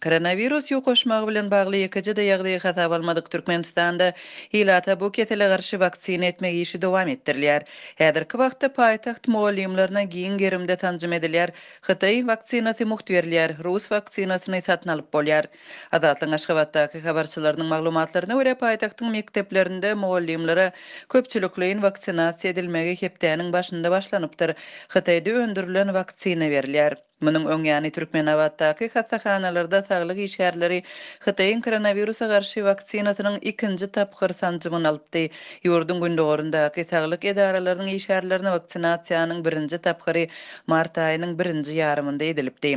Koronawirus ýokaşmagy bilen bagly ýekeje-de ýagdaýy hasaba almadyk Türkmenistanda ilata bu kesele garşy waksina etmek işi dowam etdirilýär. Häzirki wagtda paýtagt mugallymlaryna giň gerimde sanjym edilýär, hytaý waksinasy mugt berilýär, rus waksinasyny satyn alyp bolýar. Azatlygyň Aşgabatdaky habarçylarynyň maglumatlaryna görä, paýtagtyň mekdeplerinde mugallymlara köpçülikleýin waksinasiýa edilmegi hepdäniň başynda başlanypdyr. Hytaýda öndürilen waksina berilýär. Munuň öň ýany Türkmenabatdaky hassahanalarda saglyk işgärleri Hytaýyň koronawirusa garşy waksinasynyň ikinji tapgyr sanjymyny alypdy. Ýurduň gündogaryndaky saglyk edaralarynyň işgärlerine waksinasiýanyň birinji tapgyry mart aýynyň birinji ýarymynda edilipdi.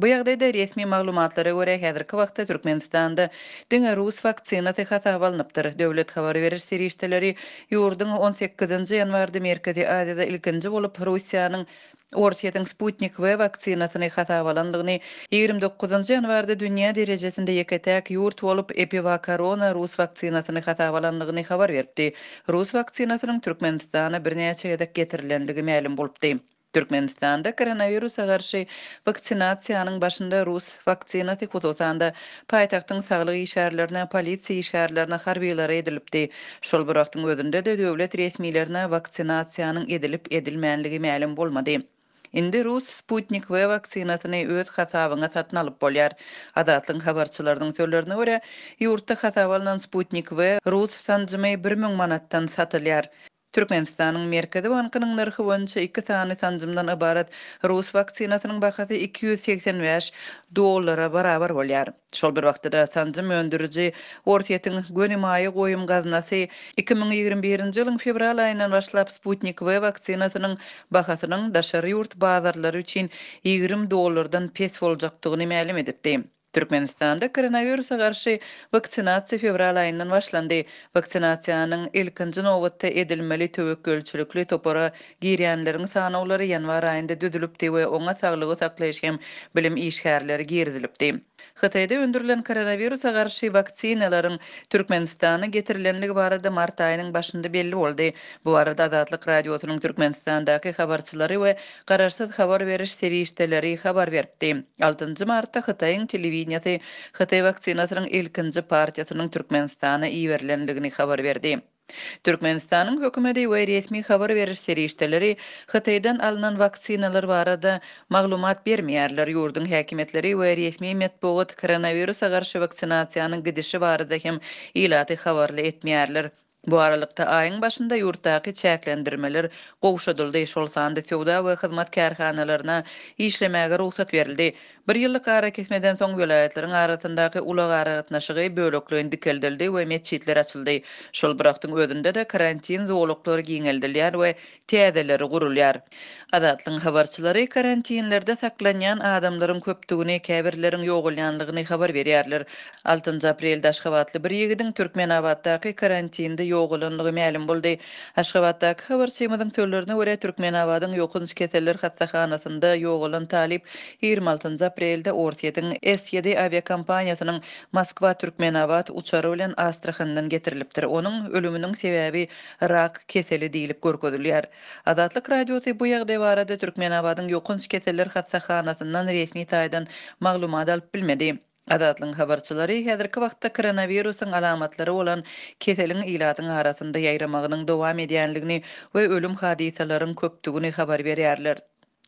Bu ýagdaýda resmi maglumatlara görä, häzirki wagtda Türkmenistanda diňe rus waksinasy hasaba alnypdyr. Döwlet habar beriş serişdeleri ýurduň on sekizinji ýanwarda Merkezi Aziýada ilkinji bolup Russiýanyň Orsýetiň Sputnik V waksinasyny hasaba alandygyny, 29 ýanwarda dünýä derejesinde ýeke-täk ýurt bolup EpiVacCorona rus waksinasyny hasaba alandygyny habar beripdi. Rus waksinasynyň Türkmenistana birnäçe gezek getirilendigi mälim bolupdy. Türkmenistanda koronawirusa garşy waksinasiýanyň başynda rus waksinasy, hususan-da, paýtagtyň saglyk işgärlerine, polisiýa işgärlerine, harbylara edilipdi. Şol bir wagtyň özünde-de döwlet resmilerine waksinasiýanyň edilip-edilmänligi mälim bolmady. Indi rus Sputnik V waksinasyny öz hasabyňa satyn alyp bolýar. Azatlygyň habarçylarynyň sözlerine görä, ýurtda hasaba alnan Sputnik V rus sanjymy 1000 manatdan satylýar. Türkmenistanyň Merkezi bankynyň nyrhy boýunça iki sany sanjymdan ybarat rus waksinasynyň bahasy 285 dollara barabar bolýar. Şol bir wagtda-da, sanjym öndüriji Orsýetiň göni maýa goýum gaznasy 2021-nji ýylyň fewral aýyndan başlap Sputnik V waksinasynyň bahasynyň daşary ýurt bazarlary üçin 20 dollardan pes boljakdygyny mälim edipdi. Türkmenistanda koronawirusa garşy waksinasiýa fewral aýyndan başlandy. Waksinasiýanyň ilkinji nobatda edilmeli töwekgelçilikli topara girýänleriň sanawlary ýanwar aýynda düzülipdi we oňa saglygy saklaýyş hem bilim işgärleri girizilipdi. Hytaýda öndürilen koronawirusa garşy waksinalaryň Türkmenistana getirilenligi barada mart aýynyň başynda belli boldy. Bu barada Azatlyk Radiosynyň Türkmenistandaky habarçylary we Garaşsyz habar beriş serişdeleri habar beripdi. Altynjy martda Hytaýyň telewideniýesi hytaý waksinasynyň ilkinji partiýasynyň Türkmenistana iberilendigini habar berdi. Türkmenistanyň hökümeti we resmi habar beriş serişdeleri Hytaýdan alnan waksinalar barada maglumat bermeýärler. Ýurduň häkimiýetleri we resmi metbugat koronawirusa garşy waksinasiýanyň gidişi barada hem ilaty habarly etmeýärler. Bu aralykda, aýyň başynda ýurtdaky çäklendirmeler gowşadyldy, şol sanda söwda we hyzmat kärhanalaryna işlemäge rugsat berildi. Bir ýyllyk arakesmeden soň welaýatlaryň arasyndaky ulag aragatnaşygy bölekleýin dikeldildi we metjitler açyldy. Şol bir wagtyň özünde-de karantin zolaklary giňeldilýär we täzeleri gurulýar. Azatlygyň habarçylary karantinlerde saklanýan adamlaryň köpdügini, käbirleriň ýogalýanlygyny habar berýärler. Altynjy aprelde aşgabatly bir ýigidiň Türkmenabatdaky karantinde ýogalanlygy mälim boldy. Aşgabatdaky habarçymyzyň sözlerine görä, Türkmenabadyň ýokanç keseller hassahanasynda ýogalan talyp 26 aprelde Orsýetiň S-ýedi awiakompaniýasynyň Moskwa-Türkmenabat uçary bilen Astrahandan getirilipdir. Onuň ölüminiň sebäbi rak keseli diýlip görkezilýär. Azatlyk Radiosy bu ýagdaý barada Türkmenabadyň ýokanç keseller hassahanasyndan resmi taýdan maglumat alyp bilmedi. Azatlygyň habarçylary häzirki wagtda koronawirusyň alamatlary bolan keseliň ilatyň arasynda ýaýramagynyň dowam edýänligini we ölüm hadysalaryň köpdügini habar berýärler.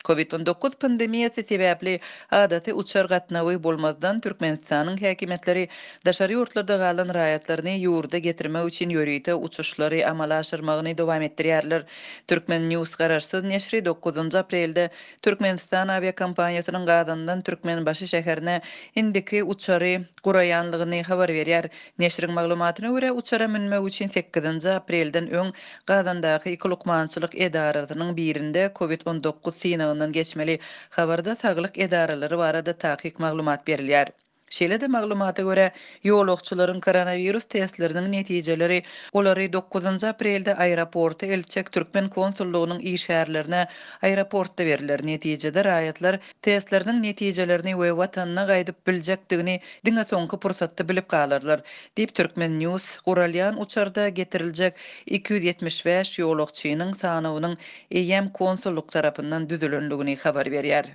Covid 19 pandemiýasy sebäpli adaty uçar gatnawy bolmazdan, Türkmenistanyň häkimiýetleri daşary ýurtlarda galan raýatlaryny ýurda getirmek üçin ýörite uçuşlary amala aşyrmagyny dowam etdirýärler. Turkmen. News garaşsyz neşri dokuzynjy aprelde Türkmenistan awiakompaniýasynyň Gazandan Türkmenbaşy şäherine indiki uçary guraýanlygyny habar berýär. Neşiriň maglumatyna görä, uçara münmek üçin sekizinji aprelden öň Gazandaky iki lukmançylyk edarasynyň birinde Covid 19 synagyndan geçmeli. Habarda saglyk edaralary barada takyk maglumat berilýär. Şeýle-de maglumata görä, ýolagçylaryň koronawirus testleriniň netijeleri olary dokuzynjy aprelde aeroporta eltjek türkmen konsullygynyň işgärlerine aeroportda berler. Netijede raýatlar testleriniň netijelerini we watanyna gaýdyp biljekdigini diňe soňky pursatda bilip galarlar, diýip, Turkmen. News guralýan uçarda getiriljek 275 ýolagçynyň sanawynyň eýýäm konsullyk tarapyndan düzülendigini habar berýär.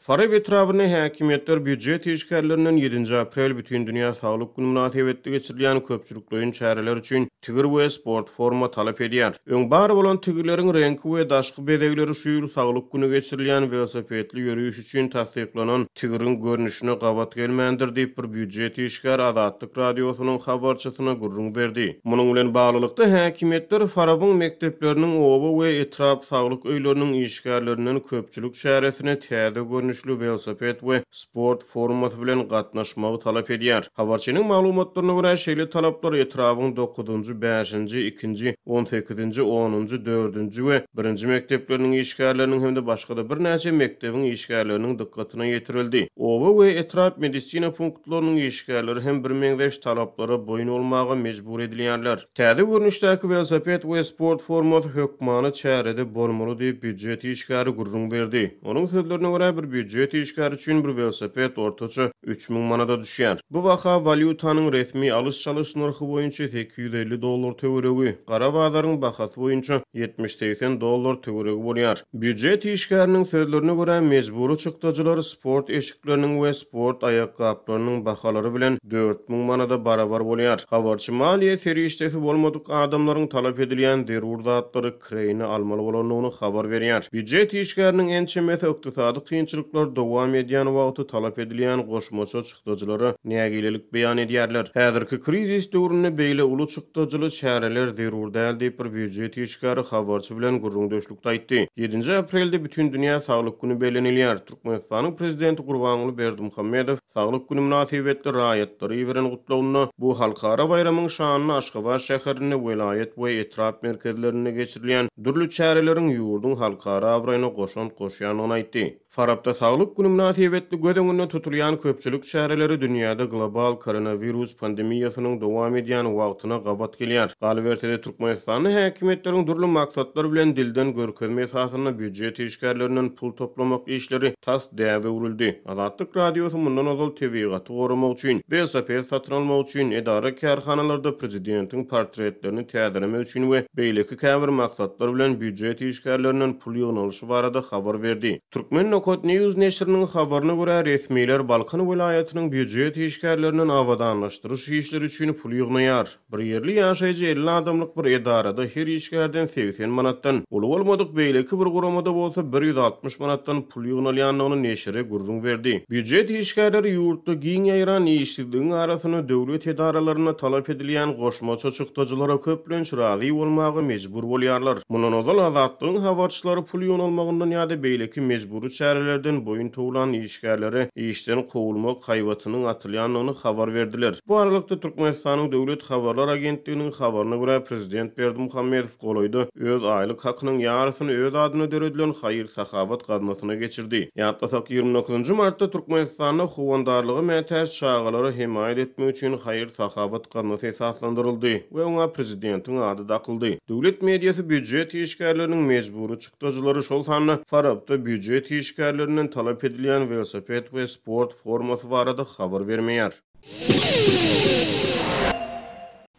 Farap etrabynda häkimiýetler býujet işgärlerinden ýedinji aprel Bütindünýä saglyk güni mynasybetli geçirilýän köpçülikleýin çäreler üçin tigir we sport forma talap edýär. Öň bar bolan tigirleriň reňki we daşky bezegleri şu ýyl saglyk güni geçirilýän welosipedli ýöriş üçin tassyklanan tigiriň görnüşine gabat gelmändir diýip, bir býujet işgäri Azatlyk Radiosynyň habarçysyna gürrüň berdi. Munuň bilen baglylykda, häkimiýetler Farabyň mekdepleriniň, oba we etrap saglyk öýleriniň işgärlerinden köpçülik çäresine täze görnüşli welosiped we sport formasy bilen gatnaşmagy talap edýär. Habarçynyň maglumatlaryna görä, şeýle talaplar etrabyň dokuzynjy, bäşinji, ikinji, on sekizinji, onunjy, dördünji we birinji mekdepleriniň işgärleriniň hem-de başga-da birnäçe mekdebiň işgärleriniň dykgatyna ýetirildi. Oba we etrap medisina punktlarynyň işgärleri hem birmeňzeş talaplara boýun bolmaga mejbur edilýärler. Täze görnüşdäki welosiped we sport formasy hökmany çärede bolmaly diýip, býujet işgäri gürrüň berdi. Onuň sözlerine görä, bir býujet işgäri üçin bir welosiped ortaça 3000 manada düşýär. Bu baha walýutanyň resmi alyş-çalyş nyrhy boýunça 850 dollar töweregi, gara bazaryň bahasy boýunça 70-80 dollar töweregi bolýar. Býujet işgäriniň sözlerine görä, mejbury çykdajylar sport eşikleriniň we sport aýakgaplarynyň bahalary bilen 4000 manada barabar bolýar. Habarçy maliýe serişdesi bolmadyk adamlaryň talap edilýän zerur zatlary kireýine almaly bolandygyny habar berýär. Býujet işgäriniň ençemesi ykdysady kynçylyklar dowam edýän wagty talap edilýän goşmaça çykdajylara nägilelik beýan edýärler. Häzirki krizis döwründe beýle uly çykdajyly çäreler zerur däl diýip, bir býujet işgäri habarçy bilen gürrüňdeşlikde aýtdy. Ýedinji aprelde Bütindünýä saglyk güni bellenilýär. Türkmenistanyň Prezidenti Gurbanguly Berdimuhamedow Saglyk güni mynasybetli raýatlara iberen gutlagynda, bu halkara baýramyň şanyna Aşgabat şäherinde, welaýat we etrap merkezlerinde geçirilýän dürli çäreleriň ýurduň halkara abraýyna goşant goşýandygyny aýtdy. Farapda Saglyk güni mynasybetli göz öňünde tutulýan köpçülik çäreleri dünýäde global koronawirus pandemiýasynyň dowam edýän wagtyna gabat gelýär. Galyberse-de, Türkmenistanda häkimiýetleriň dürli maksatlar bilen dilden görkezme esasynda býujet işgärlerinden pul toplamak işleri tas däbe öwrüldi. Azatlyk Radiosy mundan ozal tebigaty goramak üçin, welosiped satyn almak üçin, edara-kärhanalarda prezidentiň portretlerini täzelemek üçin we beýleki käbir maksatlar bilen býujet işgärlerinden pul ýygnalyşy barada habar berdi. Turkmen Nokat News neşiriniň habaryna görä, resmiler Balkan welaýatynyň býujet işgärlerinden abadanlaşdyryş işleri üçin pul ýygnaýar. Bir ýerli ýaşaýjy 50 adamlyk bir edarada her işgärden 80 manatdan, uly bolmadyk beýleki bir guramada bolsa 160 manatdan pul ýygnalýandygyny neşire gürrüň berdi. Býujet işgärleri ýurtda giň ýaýran işsizligiň arasynda döwlet edaralarynda talap edilýän goşmaça çykdajylara köplenç razy bolmaga mejbur bolýarlar. Mundan ozal Azatlygyň habarçylary pul ýygnalmagyndan ýa-da beýleki mejbury çärelerden boýun towlan işgärlere işden kowulmak haýbatynyň atylýandygyny habar berdiler. Bu aralykda, Türkmenistanyň Döwlet habarlar agentliginiň habaryna görä, prezident Berdimuhamedow golaýda öz aýlyk hakynyň ýarysyny öz adyna döredilen haýyr-sahawat gaznasyna geçirdi. Ýatlasak, 29 martda Türkmenistanda howandarlyga mätäç çagalara hemaýat etmek üçin haýyr-sahawat gaznasy esaslandyryldy we oňa prezidentiň ady dakyldy. Döwlet mediasy býujet işgärleriniň mejbury çykdajylary, şol sanda Farapda býujet işgärlerinden talap edilýän welosiped we sport formasy barada habar bermeýär.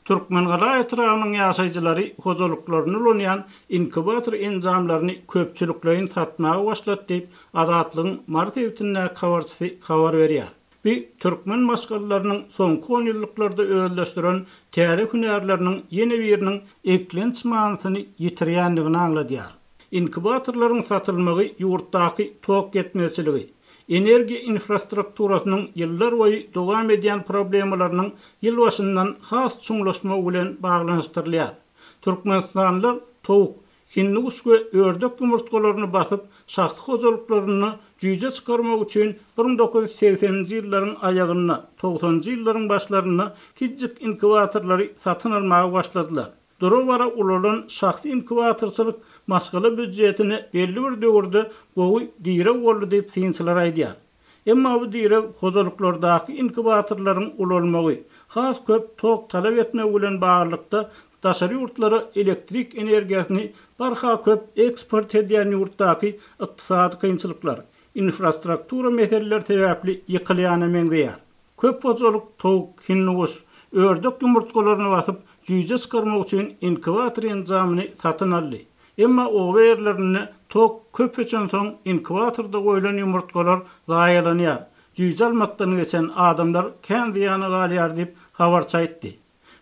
Türkmengala etrabynyň ýaşaýjylary hojalyklarynda ulanýan inkubator enjamlaryny köpçülikleýin satmaga başlady diýip, Azatlygyň Mary sebitindäki habarçysy habar berýär. Bu türkmen maşgalalarynyň soňky onýyllyklarda özleşdiren täze hünärleriniň ýene biriniň eklenç manysyny ýitirýändigini aňladýar. Inkubatorlaryň satylmagy ýurtdaky tok ýetmezçiligi, energiýa infrastrukturasynyň ýyllarboýy dowam edýän problemalarynyň ýyl başyndan has çuňlaşmagy bilen baglanyşdyrylýar. Türkmenistanlylar towuk, hindiguş we ördek ýumurtgalaryny basyp, şahsy hojalyklarynda jüýje çykarmak üçin 1980-nji ýyllaryň aýagynda, togsanynjy ýyllaryň başlarynda kiçijik inkubatorlary satyn almaga başladylar. Dura-bara ulalan şahsy inkubatorçylyk maşgala býudjetine belli bir döwürde gowy direg boldy diýip synçylar aýdýar. Emma bu direg hojalyklardaky inkubatorlaryň ulalmagy, has köp tok talap etmegi bilen baglylykda daşary ýurtlara elektrik energiýasyny barha köp eksport edýän ýurtdaky ykdysady kynçylyklar, infrastruktura meseleleri sebäpli ýykylýana meňzeýär. Köp hojalyk towuk, hindiguş, ördek ýumurtgalaryny basyp, jüýje çykarmak üçin inkubator enjamyny satyn aldy. Emma oba ýerlerinde. Tok köp öçensoň inkubatorda goýlan ýumurtgalar zaýalanýar. Jüýje almakdan geçen adamlar kän zyýana galýar diýip, habarçy aýtdy.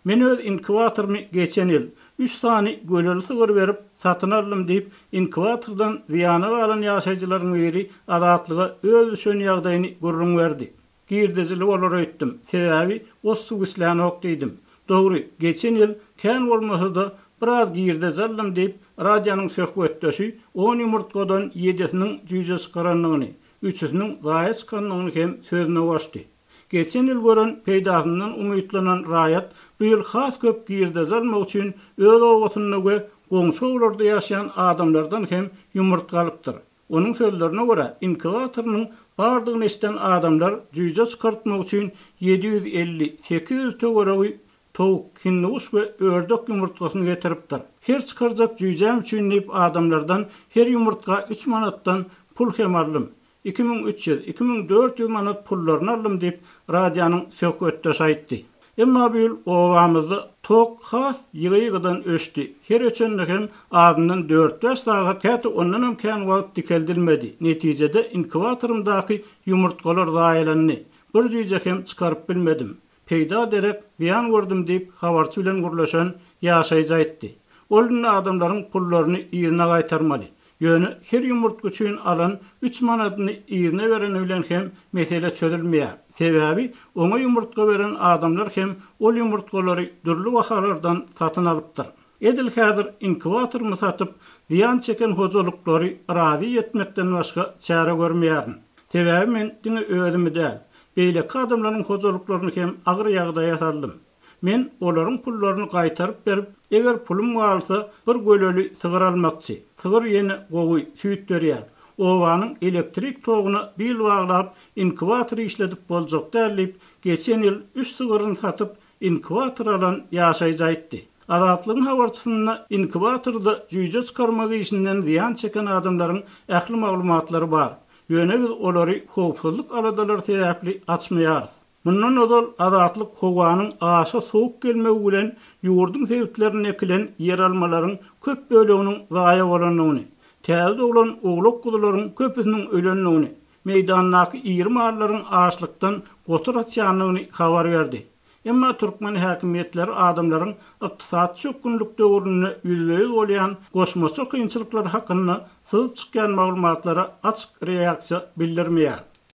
Men öz inkubatorymy geçen ýyl, üç sany göleli sygyr berip, satyn aldym diýip, inkubatordan zyýana galan ýaşaýjylaryň biri Azatlyga öz düşen ýagdaýyny gürrüň berdi. Girdejili bolar öýtdüm, sebäbi ot-suw islänok diýdim. Dogry, geçen ýyl kän bolmasa-da, biraz girdeji aldym diýip, radionyň söhbetdeşi on ýumurtgadan ýedisiniň jüýje çykarandygyny, üçüsiniň zaýa çykandygyny hem sözüne goşdy. Geçen ýyl gören peýdasyndan umytlanan raýat bu ýyl has köp girdeji almak üçin öz obasynda we goňşy obalarda ýaşaýan adamlardan hem ýumurtga alypdyr. Onuň sözlerine görä, inkubatorynyň bardygyny eşiden adamlar jüýje çykartmak üçin 750, 800 töweregi towuk, hindiguş we ördek ýumurtgasyny getiripdir. Her çykarjak jüýjäm üçin diýip adamlardan her ýumurtga üç manatdan pul hem aldym. 2300, 2400 manat pullaryny aldym diýip, radionyň söhbetdeşi aýtdy. Emma bu ýyl obamyzda tok has ýygy-ýygydan öçdi. Her öçende hem azyndan dört-bäş sagat, käte ondanam kän wagt dikeldilmedi. Netijede inkubatorymdaky ýumurtgalar zaýalandy. Bir jüýje hem çykaryp bilmedim. Peýda derek zyýan gördüm diýip, habarçy bilen gürleşen ýaşaýjy aýtdy. Ol indi adamlaryň pullaryny yzyna gaýtarmaly. Ýöne her ýumurtga üçin alan üç manadyny yzyna bereni bilen hem mesele çözülmeýär. Sebäbi oňa ýumurtga beren adamlar hem ol ýumurtgalary dürli bahalardan satyn alypdyr. Edil häzir inkubatorymy satyp, zyýan çeken hojalyklary razy etmekden başga çäre görmeýärin. Sebäbi men diňe özümi däl, beýleki adamlaryň hojalyklaryny hem agyr ýagdaýa saldym. Men olaryň pullaryny gaýtaryp berip, eger pulum galsa, bir göleli sygyr almakçy. Sygyr ýene gowy süýt berýär. Obanyň elektrik toguna bil baglap, inkubator işledip boljak däl diýip, geçen ýyl üç sygyryny satyp, inkubator alan ýaşaýjy aýtdy. Azatlygyň habarçysynda inkubatorda jüýje çykarmak işinden zyýan çeken adamlaryň ähli maglumatlary bar. Ýöne biz olary howpsuzlyk aladalary sebäpli açmaýarys. Mundan ozal Azatlyk howanyň aşa sowuk gelmegi bilen ýurduň sebitlerinde ekilen ýeralmalaryň köp böleginiň zaýa bolandygyny, täze doglan owlak-guzularyň köpüsiniň ölendigini, meýdandaky iri mallaryň açlykdan gotur açýandygyny habar berdi. Emma türkmen häkimiýetleri adamlaryň ykdysady çökgünlik döwründe ýüzbe-ýüz bolýan goşmaça kynçylyklar hakynda syzyp çykýan maglumatlara açyk reaksiýa bildirmeýär.